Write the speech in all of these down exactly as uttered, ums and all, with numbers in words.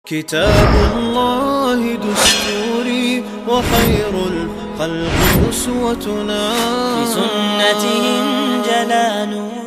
كتاب الله دستوري وخير الخلق أسوتنا. بسنته انجلى نوري.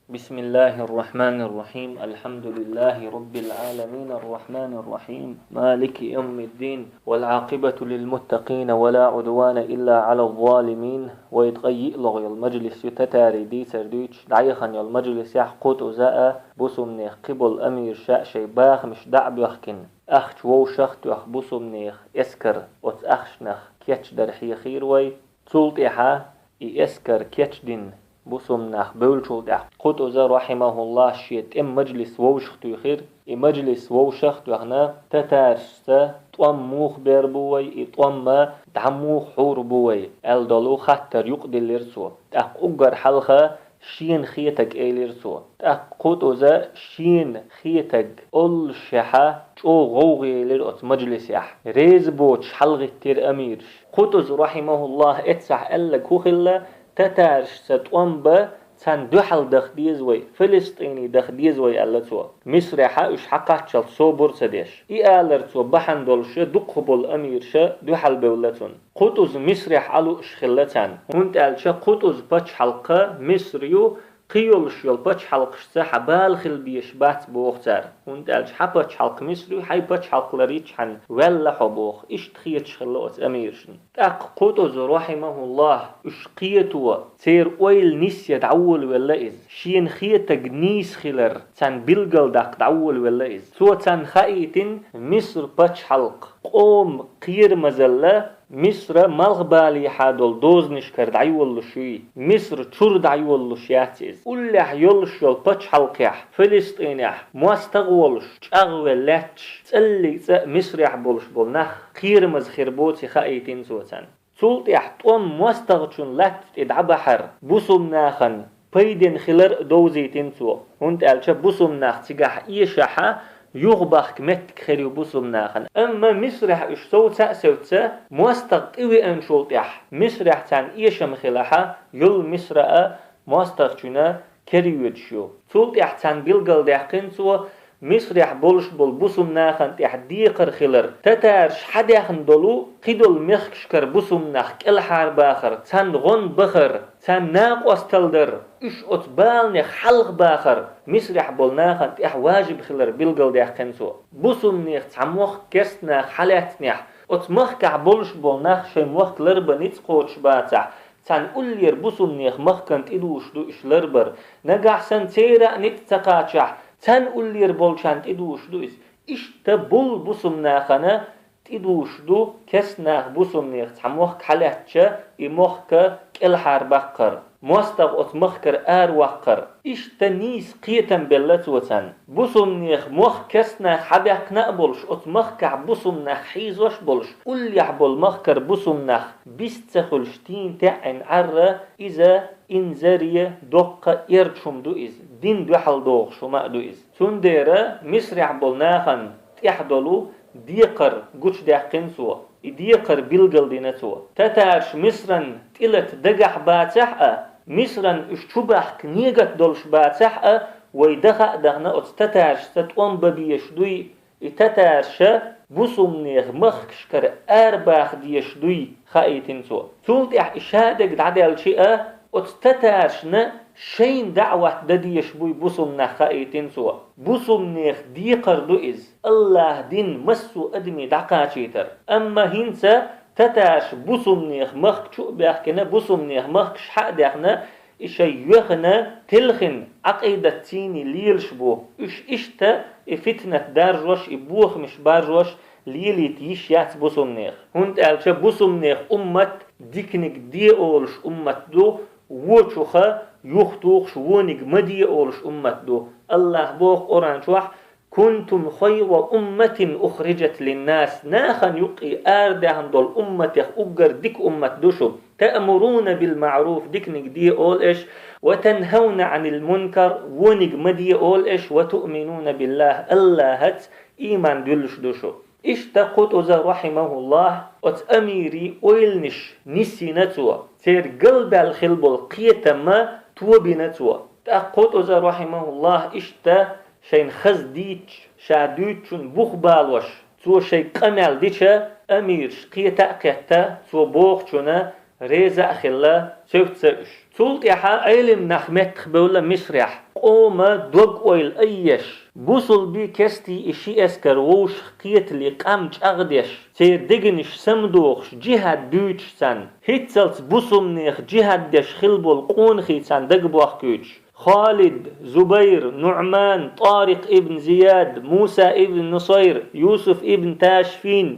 بسم الله الرحمن الرحيم. الحمد لله رب العالمين الرحمن الرحيم مالك يوم الدين والعاقبة للمتقين ولا عدوان إلا على الظالمين. Вай ткъаь йиълагӀа йола мажлис ю татарий дийцар дуьйцуш, дӀаяхана йолу мажлисехь кху тӀуза а, бусумнех кхиболу амирша а шайн бахамаш дӀа а боьхкина, ахча вовшах а тоьхна бусумнех эскар оцу ахчанах кечдар хьехийра вай. Цул тӀаьхьа и эскар кечдина бусумнах бевллачул тӀаьхьа кху тӀуза, рахьимахуллахӀ, шен тӀеман мажлис вовшах туьйхира. И мажлис вовшах а тоьхна, татаршца тӀом муха бер бу вай, и тӀом дӀа муха хьур бу вай, аьлла долу хаттар юкъадиллира цо. ТӀаккха уггар хьалха шена хетаг элира цо. ТӀаккха кху тӀуза шена хетаг оллушехьа, чӀогӀа гӀовгӀа елира оцу мажлисехь. Реза боцуш хьалагӀиттира амираш. Кху тӀуза, рахьимахуллахӀ, эццахь аьлларг хӀун хилла: татаршца тӀом бан, царна дуьхьал даха деза вай, Филистине даха деза вай, аьлла цо. Мисрехьа уьш хьакхаччалц собар а ца деш. И алар цо бахьана долуш, дукхахболу амирша дуьхьал бевлла цунна. Кху тӀуза Мисрехь Ӏа лууш хилла царна, хӀунда аьлча кху тӀуза пачхьалкх Миср ю, кхин йолуш йолу пачхьалкхашца хьан бала хила безаш бац, боху цара. ХӀунда аьлча хьан пачхьалкх Миср ю, хьайн пачхьалкх лар йича хьан ваьлла хьо, боху. Иштта хеташ хилла оцу амиршна. ТӀаккха кху тӀуза, рахьимахуллахӀ, уьш кхето, церан ойла нисъян дӀаволавелла иза. Шена хетаг нийса хилар царна билгалдаккха дӀаволавелла иза. Цо царна хаийтина Миср пачхьалкх къоман кхерамазалла, Мисра малхбалехьа долу дозанашкара дӀайолалуш юй, Мисра чуьра дӀайолалуш яц иза. Уллехь йолуш йолу пачхьалкхехь, Филистинехь, мостагӀа волуш, чӀагӀвелла лаьтташ, цӀаллиг цӀа а Мисрехь болуш болу нах кхерамаза хир боций хаийтина цо царна. Цул тӀаьхьа тӀом мостагӀчун латта тӀе дӀабахьар бусумнахана пайденна хилар а довзийтина цо, хӀунда аьлча бусумнах цигахь эшахьа, юхабахка меттиг хир ю бусумнахана. Амма Мисрехь уьш совца а севцца, мостагӀа тӀевеанчул тӀаьхьа, Мисрехь царна эшам хилахьа, йолу Мисра а мостагӀчунна кера йоьдуш ю. Цул тӀаьхьа царна билгалдаьккхина цо, Мисрехь болуш болу бусумнахана тӀехь декхар хилар, татарша хьадаьхна долу кхидолу мехкашкара бусумнах кӀелхьарбахар, царна гӀон бахар, царна накъостал дар, уьш оцу баланех хьалхабахар Мисрехь болу нахана тӀехь важиб хилар билгалдаьккхина цо. Бусумнех цхьа мохк керстанах хьалаьцнехь, оцу махкахь болуш болу нах шайн мохк ларбан ницкъ кхочуш бацахь, царна уллера бусумнех махкана тӀедужуш ду уьш ларбар. Нагахь санна церан а ницкъ ца кхачахь, царна уллера болчарна тӀедужуш ду иза. Иштта болу бусумнахана тӀедужуш ду керстанах бусумнех цхьа мохк хьалаьцча, и мохк кӀелхьарбаккхар, мостагӀа оцу махкара араваккхар. Иштта нийса кхетам белла цо царна. Бусумнех мохк керстанах хьабаьккхина а болуш, оцу махкахь бусумнах хьийзош а болуш, уллехь болу махкара бусумнах бист ца хуьлуш тийна таьӀӀина Ӏарра, иза инзаре доккха эрча хӀума ду иза, дин дуьхьал догӀуш хӀума а ду иза. Цундела Мисрехь болу нахана тӀехь долу декхар гучудаьккхина цо, и декхар билгалдина цо. Татарш Мисран тӀелата дагахь бацахь а, Мисран уьш чубахка негат долуш бацахь а, вай даха а дахана оцу татаршца тӀом бан безаш дуй, и татарша бусумнех махкашкара арабаха дезаш дуй, хаийтина цо. Цул тӀаьхьа и шадерг дӀадаьлча а, оцу татаршна шайна даӀват дан дезаш буй бусумнах, хаийтина цо. Бусумнех декхар ду иза. АллахӀан дин массо а адаме дӀакхачийтар. Амма хӀинца татарш бусумнех махка чу а баьхкина, бусумнех махкаш хьа а даьхна, и шайн йоьхна, телхина Ӏакъидатций лелаш бу. Уьш иштта и фитнат даржош, и бохамаш баржош лелийта йиш яц бусумнех. ХӀунда аьлча бусумнех уммат диканиг де олуш уммат ду, вочуха юхатухуш вониг ма де олуш уммат ду. АллахӀа боху Къуръан чохь: «Кунтум хайра умматин ухриджат линнас». Нахана юккъе арадаьхна долу умматех уггар дика уммат ду шу. «Таъмуруна бил маъруф», диканиг де олу аша, «ва танхавна Ӏанил мункар», вониг ма де олу аша, «ва туъминуна биллахӀ», АллахӀаца ийман дуьллуш ду шу. Иштта кху тӀуза, рахьимахуллахӀ, оцу амирий ойланаш нисйина цо, церан галбаьлла хила болу кхетам а тобина цо. ТӀаккха кху тӀуза, рахьимахуллахӀ, иштта шайна хаза дийцча, ша дуьйцучун бух балош, цо шайн къамел дича, амираш кхета а кхетта, цо бохучунна реза а хилла, цевтца уьш. Цул тӀаьхьа Ӏелим нах меттахбевлла Мисрехь, къома дог-ойла айеш, бусулбий кестий и ши эскар вовшах кхетале къам чӀагӀдеш, церан дегнаш самадохуш, джихӀад дуьйцуш царна, хӀинццалц бусулбанех джихӀад деш хилла болу къонахий царна дагабохкуьйтуш: Халид, Зубайр, НуӀман, ТӀарикъ ибн Зияд, Муса ибн Нусайр, Юсуф ибн Ташфин,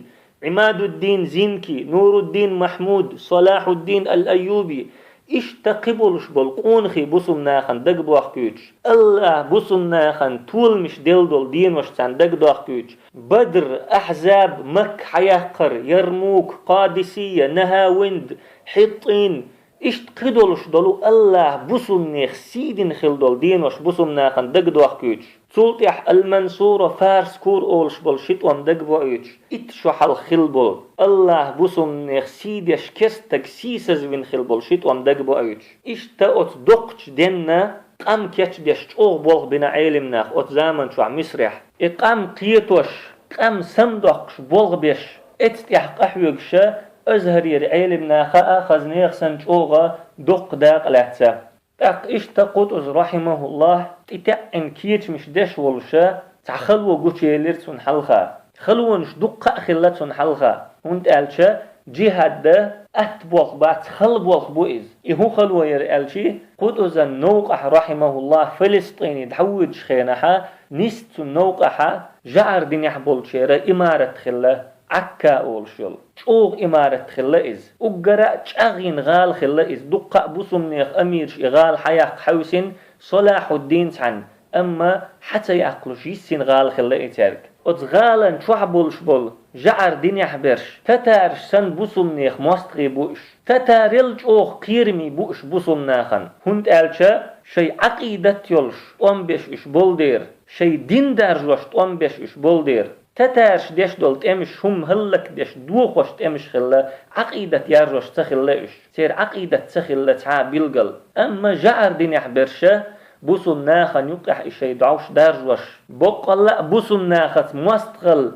Ӏимадуддин Зинки, Нуруддин Махьмуд, Салахьуддин ал-Айюби, иштта кхин болуш болу къонахий бусулбанахана дагабохкуьйтуш, АллахӀа бусулбанахана толамаш делла долу денош царна дагадохкуьйтуш, Бадр, Ахьзаб, Макка хьаяккхар, Ярмук, Къадисия, Нахьавинд, ХьитӀин, иштта кхин долуш долу АллахӀа бусулбанех сий дина хилла долу денош бусулбанахана дагадохкуьйтуш. Цул тӀаьхьа Ал-Мансура Фарс кура олуш болу ши тӀом дагабоуьйтуш, итт шо хьалха хилла болу, АллахӀа бусулбанех сий деш кеста стаг сийсазвина хилла болу ши тӀом дагабоуьйтуш. Иштта оцу доккхачу денна къам кечдеш чӀогӀа болх бина Ӏелим наха оцу заман чохь Мисрехь. И къам кхетош, къам самадоккхуш болх беш, эццу тӀехь къахьоьгуша Азхьарера Ӏелим наха а, хаза нехан санна чӀогӀа доккха дакъа лаьцна. ТӀаккха иштта Къутуза, рахьимахуллахь, тӀетаьӀӀина кечамаш деш волуша, цхьа хало гучуелира цунна хьалха. Халонаш дуккха а хилла цунна хьалха, хӀунда аьлча джихӀад атта болх бац, хала болх бу иза. И хӀун хало яра аьлчи, Къутузан новкъахь, рахьимахуллахь, Филистине дӀавоьдучу хенахьа, нисса цу новкъахьа жӀар динехь болчеран имарат хилла, Ӏакка олуш йолу чӀогӀа имарат хилла иза. Уггара а чӀагӀйина гӀала хилла иза. Дуккха а бусулбанех амираш и гӀала хьаяккха хьаьвсина Салахьуддин цхьаьна, амма хьа ца яккхалуш йиссина гӀала хилла и цаьрга. Оцу гӀалан чохь болуш болу жӀар динехь берш татараш санна бусулбанех мостагӀий бу уьш. Татарел чӀогӀа кхераме бу уьш бусулбанахана, хӀунда аьлча шайн Ӏакъидат йолуш тӀом беш уьш болу дера, шайн дин даржош тӀом беш уьш болу дера. Татараш деш долу тӀемаш хӀума хӀаллакдеш дохош тӀемаш хилла, Ӏакъидат яржош ца хилла уьш. Церан Ӏакъидат ца хилла цхьа а билгал. Амма жӀар динехь берша бусулбанахана юккъехь и шайн дӀовш даржош, боккъалла а бусулбанахаца мостагӀалла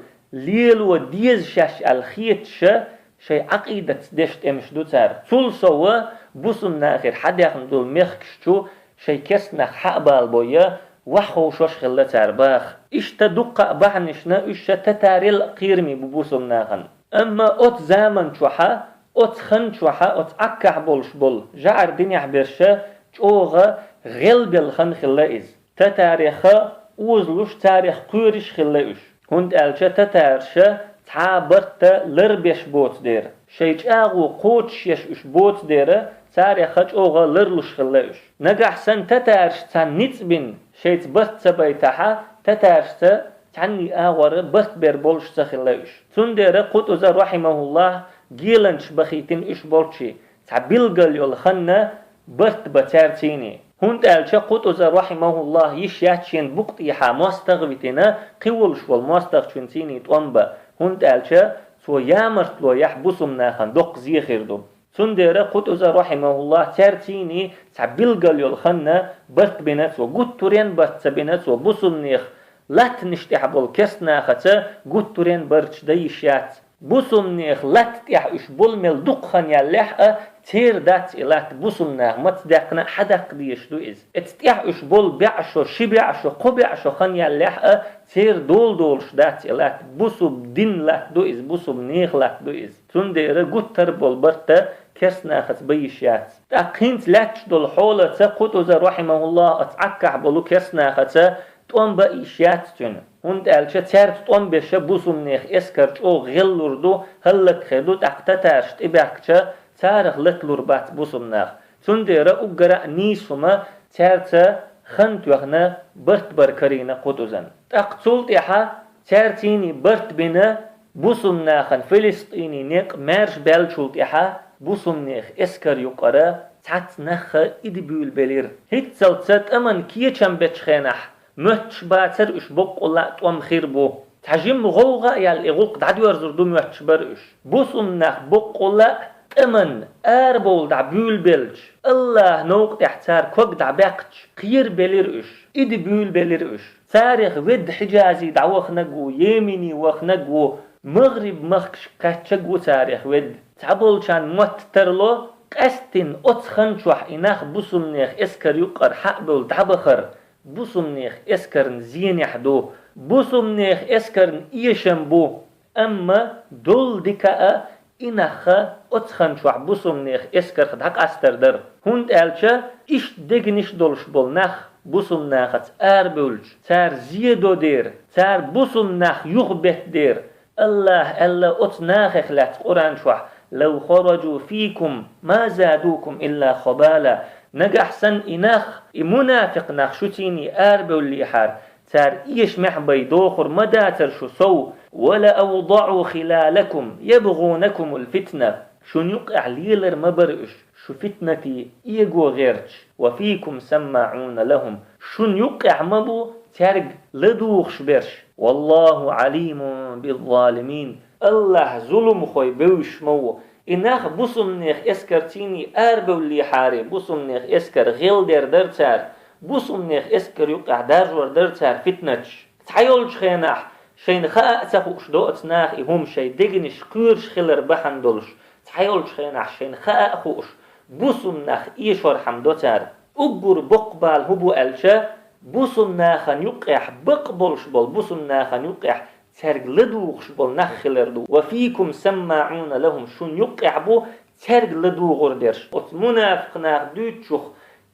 лело деза шаьш аьлла хеташа, шайн Ӏакъидатца деш тӀемаш ду цара. Цул сов бусулбанахера хьадаьхна долу мехкаш чу шайн керстанах хьа а балабой, ваха ховшош хилла цара баха. Иштта дуккха а бахьанашна уьш ша татарел а кхераме бу бусулбанахана. Амма оцу заман чохьа, оцу хан чохьа, оцу Ӏаккахь болуш болу жӀар динехь берша чӀогӀа гӀелбелла хан хилла иза. Татареха озалуш, царех кхоьруш хилла уьш. ХӀунда аьлча татараша цхьа а барт ларбеш боцу дера, шайн чӀагӀо кхочушъеш уьш боцу дера, цареха чӀогӀа ларлуш хилла уьш. Нагахь санна татараш цхьаьна ницкъ бина шайца барт ца байтахьа, татарашца цхьанний агӀор барт бер болуш ца хилла уьш. Цундела Къутуза, рахьимахуллахь, геланчаш бахийтина уьш болчий, цхьа билгал йолу ханна барт бан цаьрцийний. ХӀунда аьлча Къутуза, рахьимахуллахь, йиш яц шена букъ тӀехьа мостагӀа витина кхин волуш волу мостагӀчуьнцийний тӀом бан, хӀунда аьлча цо ямартло яхь бусулбанахана доккха зе хир ду. Цундела Къутуза, рахьимахуллахь, цаьрцийний цхьа билгал йолу ханна барт бина цо, гуттарен барт ца бина цо, бусулбанех латтанаш тӀехь болу керстанахаца гуттарен барташ дан йиш яц. Бусулбанех латта тӀехь уьш болу мел дукха хан яллехь а, церан дац и латта, бусулбанах маца даьккхина а хьадаккха дезаш ду иза. Эцу тӀехь уьш болу бӀе шо, ши бӀе шо, кхо бӀе шо хан яллехь а, церан дола долуш дац и латта, бусулба дин латта ду иза, бусулбанех латта ду иза. Цундела гуттар а болу барт керстанахаца бан йиш яц. ТӀаккха хӀинца лаьтташ долу хьолаца Къутуза, рахьимахуллахь, оцу Ӏаккахь болу керстанахаца тӀом бан йиш яц цуьнан. ХӀунда аьлча цаьрца тӀом беша бусулбанех эскар чӀогӀа гӀеллур ду, хӀаллакьхир ду, тӀаккха татараш тӀебаьхкича, царах латалур бац бусулбанах. Цундела уггара а нийса хӀума цаьрца хан тоьхна барт бар карийна Къутузан. ТӀаккха цул тӀаьхьа цаьрцийний барт бина, бусулбанахана Филистиний некъ маьрша баьллачул тӀаьхьа бусулбанех эскар юкъара цхьацца нахха ида буьйлабелира. ХӀинццалца тӀаман кечам бечу хенахь, моьттуш бацара уьш боккъалла а тӀом хир бу. Цхьа жимма гӀовгӀа а яьлла и гӀуллакх дӀадоьрзур ду моьттуш бара уьш. Бусулбанах боккъалла а тӀаман арабовла дӀа буьйлабелча, АллахӀ новкъа тӀехь цара ког дӀабаьккхича, кхерабелира уьш, ида буьйлабелира уьш. Царех ведда Хьиджазе дӀаваханарг ву, Йемене ваханарг ву, МагӀриб махкашка кхаьчнарг ву царех ведда. Цхьаболчарна мотт тарло, къаьсттина оцу хан чохь и нах бусалбанех эскар юккъара хьа а бевлла дӀабахар бусалбанех эскарна зенехь ду, бусалбанех эскарна эшам бу. Амма долу дика а и нахха оцу хан чохь бусалбанех эскарх дӀакъастар дара, хӀунда аьлча иштта дегнаш долуш болу нах бусалбанахаца арабевлча, цара зен до дера, цара бусалбанах юхабетта дера. АллахӀа аьлла оцу нахах лаьцна Къуръан чохь: «لو خرجوا فيكم ما زادوكم إلا خبالا». Нагахь санна и нах, и мунафикъ нах шу цӀийне арабевллехьара, цара эшамехь бай дохур ма дацара шу сов, «ولأوضعوا خلالكم يبغونكم الفتنة». Шуна юккъехь лелар ма бара уьш, шу фитнате эго гӀерташ, «وفيكم سماعون لهم». Шуна юккъехь ма бу цаьрга ладугӀуш берш. «والله عليم بالظالمين». АллахӀ зуламхой бевзаш ма ву. И нах бусалбанех эскар цӀийне арабевллехьара, бусалбанех эскар гӀелдер дара цара, бусалбанех эскар юккъехь даржор дара цара фитнаташ. Цхьайолчу хенахь шайна хаа а ца хууш до оцу наха и хӀума, шайн дегнаш кхоьруш хилар бахьана долуш, цхьайолчу хенахь шайна хаа а хууш, бусалбанах эшорхьама до цара. Уггар боккха бала хӀун бу аьлча, бусалбанахана юккъехь, бакъ болуш болу бусалбанахана юккъехь цаьрга ладугӀуш болу нах хилар ду. «وفيكم سماعون لهم», шуна юккъехь бу цаьрга ладугӀур дерш. Оцу мунафикъ наха дуьйцучух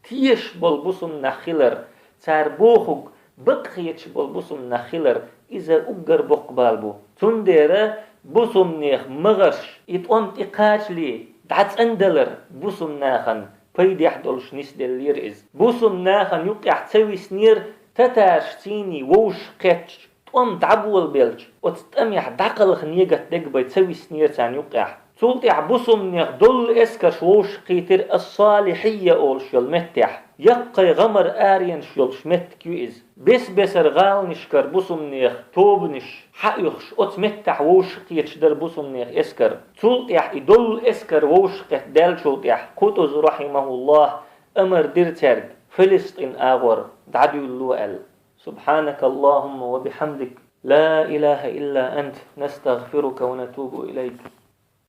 тешаш болу бусалбанах хилар, цара бохург бакъ хеташ болу бусалбанах хилар, иза уггар боккха бала бу. Цундела бусалбанех магӀарш и тӀом тӀекхачале дӀацӀандалар бусалбанахана пайдехь долуш нисделлера иза. Бусалбанахана юккъехь ца виснера татарш цӀийне вовшахкхеттачу тӀом дӀаболабелча, оцу тӀамехь дӀакхалха негат дерг бен ца виснера царна юккъехь. Цул тӀаьхьа бусалбанех доллу эскарш вовшахкхийтира Ас-Салихьийя олуш йолу меттехь. Яккхий гӀамар аренаш йолуш меттиг ю иза. Бес-бесара гӀаланашкара бусалбанех тобанаш хьаоьхуш, оцу меттехь вовшахкхеташ дара бусалбанех эскар. Цул тӀаьхьа и доллу эскар вовшахкхетта даьллачул тӀаьхьа Къутуз, рахьимахуллахӀ, амар дира цаьрга Филистин агӀор дӀадуьйлало аьлла. سبحانك اللهم وبحمدك، لا إله إلا أنت، نستغفرك ونتوب إليك.